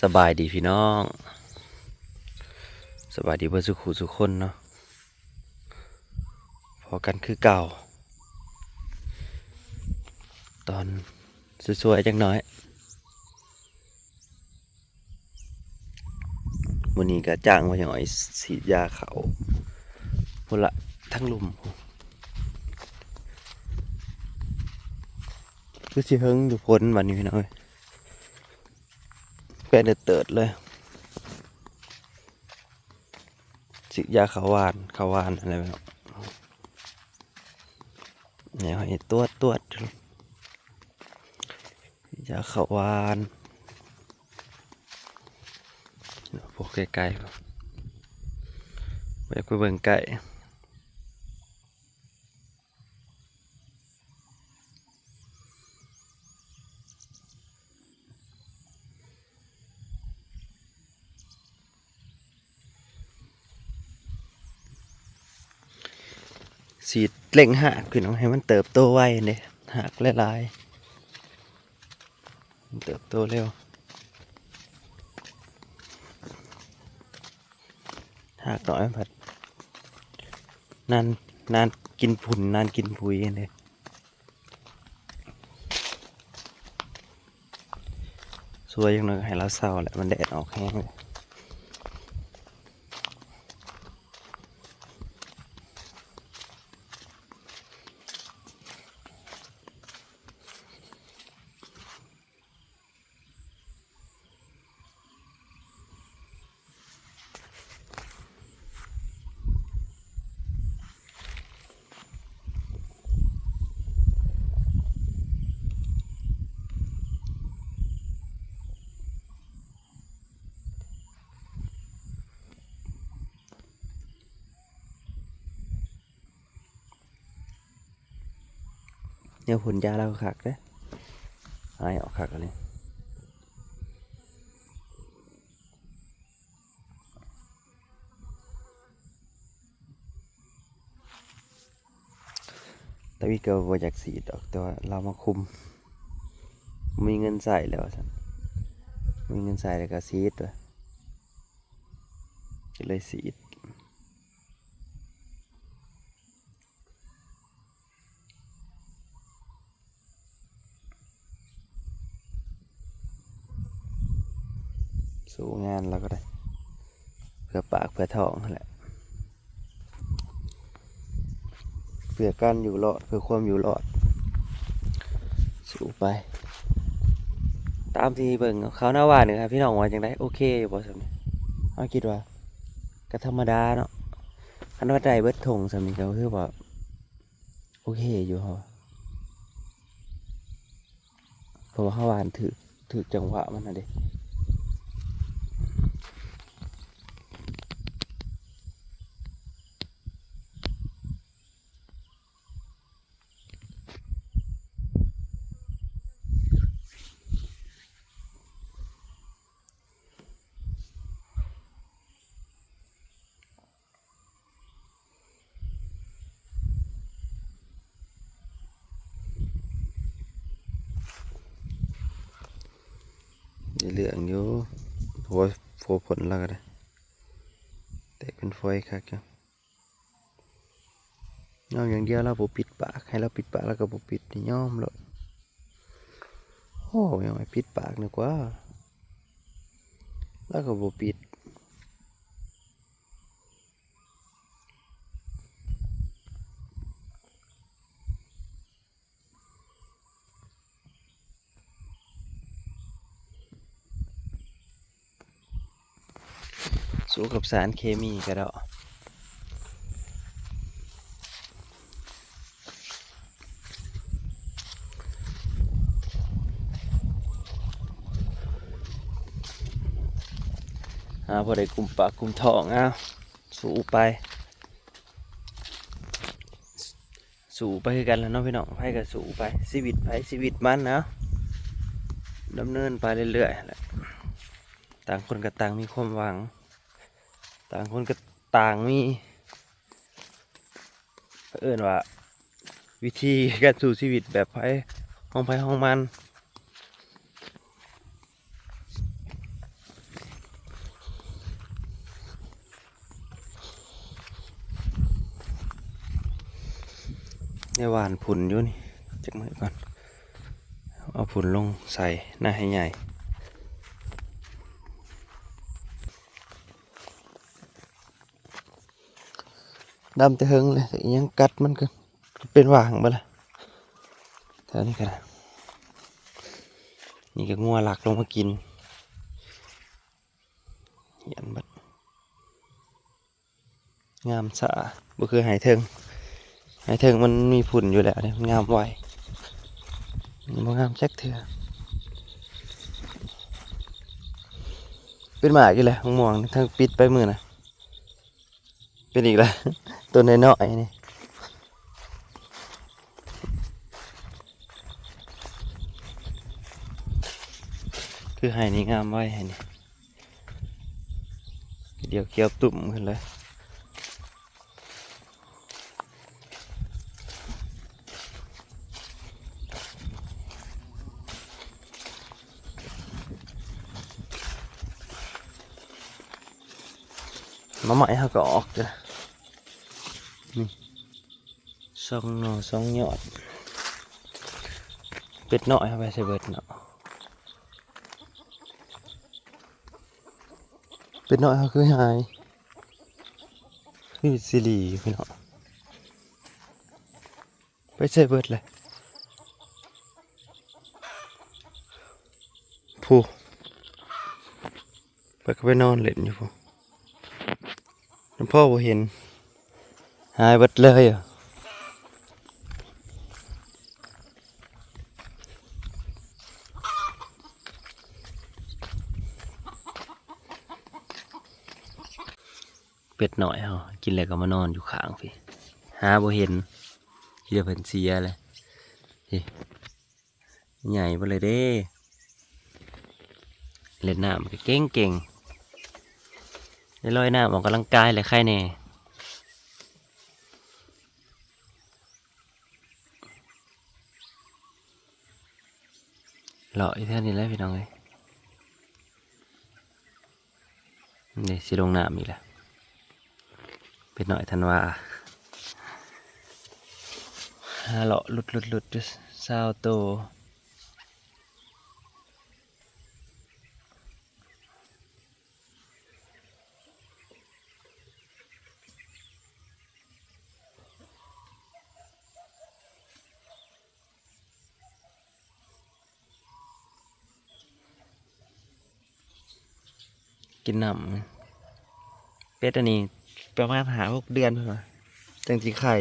ສະບາຍດີພີ່ນ້ອງ ສະບາຍດີເບິດສູ່ຄູ່ສູ່ຄົນເນາະ ພໍ້ກັນຄືເກົ່າ ຕອນສວຍໆຈັກໜ້ອຍ. ມື້ນີ້ກໍຈ້າງພໍ່ໃຫຍ່ອ້ອຍສີດຢາເຂົ້າ ພຸ້ນລະ ທາງລຸ່ມ ຄືຊິເຫິງຢູ່ ຝົນບັດນີ້ພີ່ນ້ອງເອີຍ ແປະເຕີດໆເລີຍ. ສີດຢາເຂົ້າຫວ່ານ ເຂົ້າຫວ່ານຫັ້ນແຫຼະພີ່ນ້ອງ ແນວໃຫ້ຕວດ ຕວດ ຢາເຂົ້າຫວ່ານ ພວກໃກ້ໆ ບໍ່ຢາກໄປເບິ່ງໃກ້. ສີດເລັ່ງຮາກພີ່ນ້ອງ ໃຫ້ມັນເຕີບໂຕໄວເດ້ ຮາກຫຼາຍໆ ມັນເຕີບໂຕເລັວ ຮາກໜ້ອຍມັນພັດ ນານ ນານກິນຝຸ່ນ ນານກິນປຸຍເດ້. ສວຍ ຢ່າງໜ້ອຍກໍໃຫ້ລາວເຊົາແຫຼະ ມັນແດດອອກແຮງ. ແນວພົ່ນຢາລາວກໍຄັກເດ້ ອາຍອອກຄັກອີ່ຫຼີ. ຕາວິດກໍບໍ່ຢາກສີດດອກ ແຕ່ວ່າລາວມາຄຸມ ບໍ່ມີເງິນໃຊ້ແລ້ວວ່າຊັ້ນ ບໍ່ມີເງິນໃຊ້ແລ້ວກໍສີດວ່າ ກໍເລີຍສີດ. ສູ້ງານລາວກໍໄດ້ ເພື່ອປາກເພື່ອທ້ອງຫັ້ນແຫຼະ ເພື່ອການຢູ່ລອດ ເພື່ອຄວາມຢູ່ລອດ ສູ້ໄປ. ຕາມທີ່ເບິ່ງເຂົ້າໜ້າຫວ່ານນີ້ ພີ່ນ້ອງວ່າຈັ່ງໃດ ໂອເຄຢູ່ບໍ່ຊ່ຳນີ້? ເຮົາຄິດວ່າກໍທຳມະດາເນາະ ຄັນວ່າໄດ້ເບິດຖົງຊ່ຳນີ້ກໍຄືວ່າ ໂອເຄຢູ່ເຮົາ ເພາະວ່າເຮົາຫວ່ານຖືກ ຖືກຈັງຫວະມັນຫັ້ນເດ້. ໄດ້ເລື່ອງຢູ່ ຫົວ ຫົວຜົນລາວກໍໄດ້ ແຕກເປັນຝອຍຄັກຢູ່. ຍອມຢ່າງດຽວ ລາວບໍ່ປິດປາກ ໃຫ້ລາວປິດປາກ ລາວກໍບໍ່ປິດ ຍອມໂລດ. ໂອ້ ຍັງໃຫ້ປິດປາກດີກວ່າ ລາວກໍບໍ່ປິດ. ສູ້ກັບສານເຄມີກະເດາະ ຫາພໍໄດ້ກຸມປາກກຸມທ້ອງ. ເອົາ ສູ້ໄປ. ສູ້ໄປຄືກັນແຫຼະເນາະພີ່ນ້ອງ ໃຜກໍສູ້ໄປ ຊີວິດໃຜຊີວິດມັນນະ ດຳເນີນໄປເລື້ອຍໆແຫຼະ ຕ່າງຄົນກໍຕ່າງມີຄວາມຫວັງ ຕ່າງຄົນກໍຕ່າງມີ ເອີ້ນວ່າ ວິທີການສູ້ຊີວິດແບບໃຜຂອງໃຜຂອງມັນ. ໄດ້ຫວ່ານຝຸ່ນຢູ່ນີ້ ຈັກມື້ກ່ອນ ເອົາຝຸ່ນລົງໃສ່ນາໃຫ້ໃຫຍ່ ດຳແຕ່ເຫິງເລີຍ ແຕ່ອີ່ຫຍັງກັດມັນກໍເປັນຫວ່າງເບິດລະ ແຖວນີ້ກໍໄດ້ ນີ້ກໍງົວລັກລົງມາກິນ ຫຽນເບິດ ງາມຊ້າ ບໍ່ຄືໄຮ່ເທິງ ໄຮ່ເທິງມັນມີຝຸ່ນຢູ່ແລ້ວເດ້ ມັນງາມໄວ ນີ້ບໍ່ງາມຈັກເທື່ອ ເປັນໝາກອີກແລ້ວ ມະມ່ວງທັງປິດໄປມື້ນະ ເປັນອີກແລ້ວ ຕົ້ນນ້ອຍໆນີ້ ຄືໄຮ່ນີ້ງາມໄວ ໄຮ່ນີ້ ດຽວຂຽວຕຸ້ມຂຶ້ນເລີຍ ໜໍ່ໄມ້ເຮົາກໍອອກເດີ ນີ້ ສອງໜໍ່ສອງຍອດ ເປັດນ້ອຍເຮົາໄປໃສເບິດເນາະ ເປັດນ້ອຍເຮົາຄືຫາຍ ຄືຊິຫຼີຢູ່ພີ່ນ້ອງ ໄປໃສເບິດລະ ຜູ້ ເພິ່ນກໍໄປນອນຫຼິ້ນຢູ່ພຸ້ນ ນຳພໍ່ບໍ່ເຫັນ ຫາຍເບິດເລີຍ ເປັດນ້ອຍເຮົາ ກິນແລ້ວກໍມານອນຢູ່ຂ້າງພີ້ ຫາບໍ່ເຫັນ ຄິດວ່າເພິ່ນເສຍແລ້ວ ນີ້ ໃຫຍ່ເບິດເລີຍເດ້ ເລ່ນນ້ຳກໍເກັ່ງໆ ໄດ້ລອຍນ້ຳອອກກຳລັງກາຍແຫຼະ ໄຄແດ່ ເລາະຢູ່ແຖວນີ້ແຫຼະພີ່ນ້ອງເອີຍ ນີ້ຊິລົງນ້ຳອີກແລ້ວ ເປັດນ້ອຍທັນວາ ຫາເລາະຫຼຸດໆໆຢູ່ຊາວໂຕ. ກິນນ້ຳ ເປັດອັນນີ້ປະມານຫ້າຫົກເດືອນພຸ້ນວ່າ ຈັ່ງຊິໄຂ່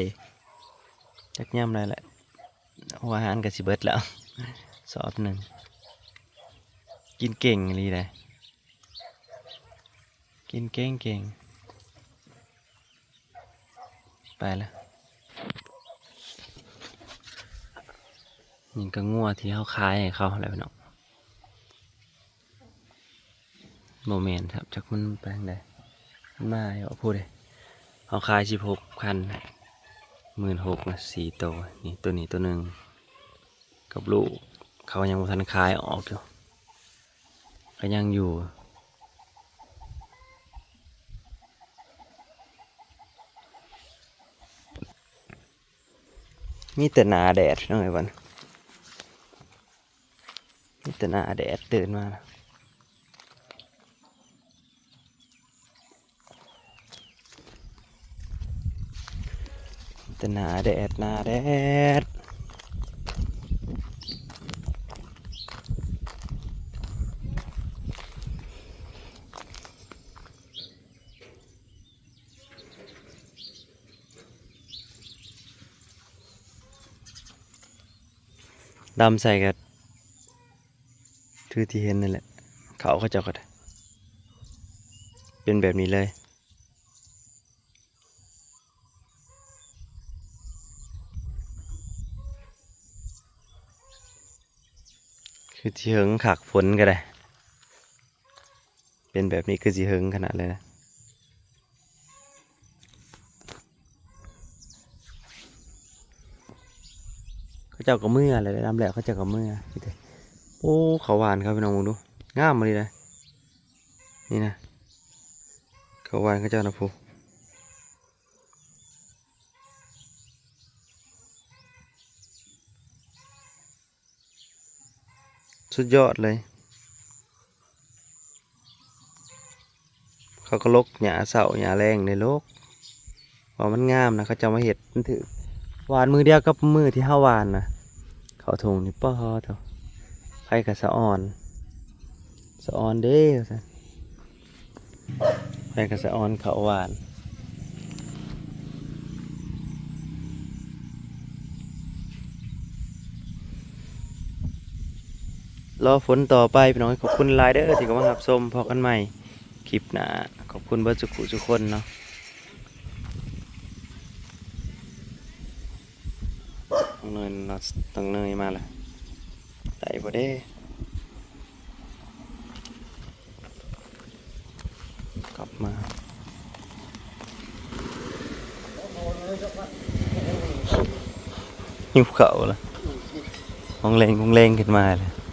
ຈັກຍາມໃດແຫຼະ ຫົວອາຫານກໍຊິເບິດແລ້ວ ສອບໜຶ່ງ ກິນເກັ່ງອີ່ຫຼີໃດ໋ ກິນເກັ່ງໆ. ໄປລະ ນີ້ກໍງົວທີ່ເຮົາຂາຍໃຫ້ເຂົາແຫຼະພີ່ນ້ອງ ບໍ່ແມ່ນຄັບ ຈັກມັນໄປທາງໃດ ມັນມາຢູ່ພຸ້ນເດ້ ເຮົາຂາຍສິບຫົກພັນ ໝື່ນຫົກນະ ສີ່ໂຕ ນີ້ ໂຕນີ້ໂຕໜຶ່ງ ກັບລູກ ເຂົາຍັງບໍ່ທັນຂາຍອອກຢູ່ ກໍຍັງຢູ່ ມີແຕ່ໜ້າແດດພີ່ນ້ອງເອີຍ ບັດນີ້ ມີແຕ່ໜ້າແດດ ຕື່ນມາ ແຕ່ໜ້າແດດ ໜ້າແດດ ດຳໃສ່ກໍ ຄືທີ່ເຫັນນັ້ນແຫຼະ ເຂົາ ເຂົາເຈົ້າກໍໄດ້ ເປັນແບບນີ້ເລີຍ ຄືຊິເຫິງຄັກ ຝົນກໍໄດ້ ເປັນແບບນີ້ຄືຊິເຫິງຂະໜາດເລີຍນະ ເຂົາເຈົ້າກໍເມືອແຫຼະ ດຳແລ້ວເຂົາເຈົ້າກໍເມືອ ໂອ້ ເຂົ້າຫວ່ານເຂົາ ພີ່ນ້ອງເບິ່ງດູ ງາມອີ່ຫຼີນະ ນີ້ນະ ເຂົ້າຫວ່ານເຂົາເຈົ້ານະ ຜູ້. ສຸດຍອດເລີຍ. ເຂົາກໍລົກຫຍ້າເຊົ້າຫຍ້າແລງເດ້ລູກ ວ່າມັນງາມນະ ເຂົາເຈົ້າມາເຮັດມັນຖືກ ຫວ່ານມື້ດຽວກັບມື້ທີ່ເຮົາຫວ່ານນະ ເຂົ້າທົ່ງນີ້ ປາໂທ້ ໃຜກໍສະອອນ ສະອອນເດ້ ວ່າຊັ້ນ ໃຜກໍສະອອນເຂົ້າຫວ່ານ. ລໍຝົນຕໍ່ໄປພີ່ນ້ອງ. ຂອບຄຸນຫຼາຍເດີທີ່ເຂົ້າມາຮັບຊົມ. ພໍ້ກັນໃໝ່ຄລິບໜ້າ. ຂອບຄຸນເບິດສຸຂູສຸຄົນເນາະ. ນ້ອງເນີຍ ນ້ອງເນີຍມາແລ້ວ ໄດ້ບໍ່ເດ້? ກັບມາ ຫິວເຂົ້າລະ ຫົງແລງຫົງແລງຂຶ້ນມາລະ.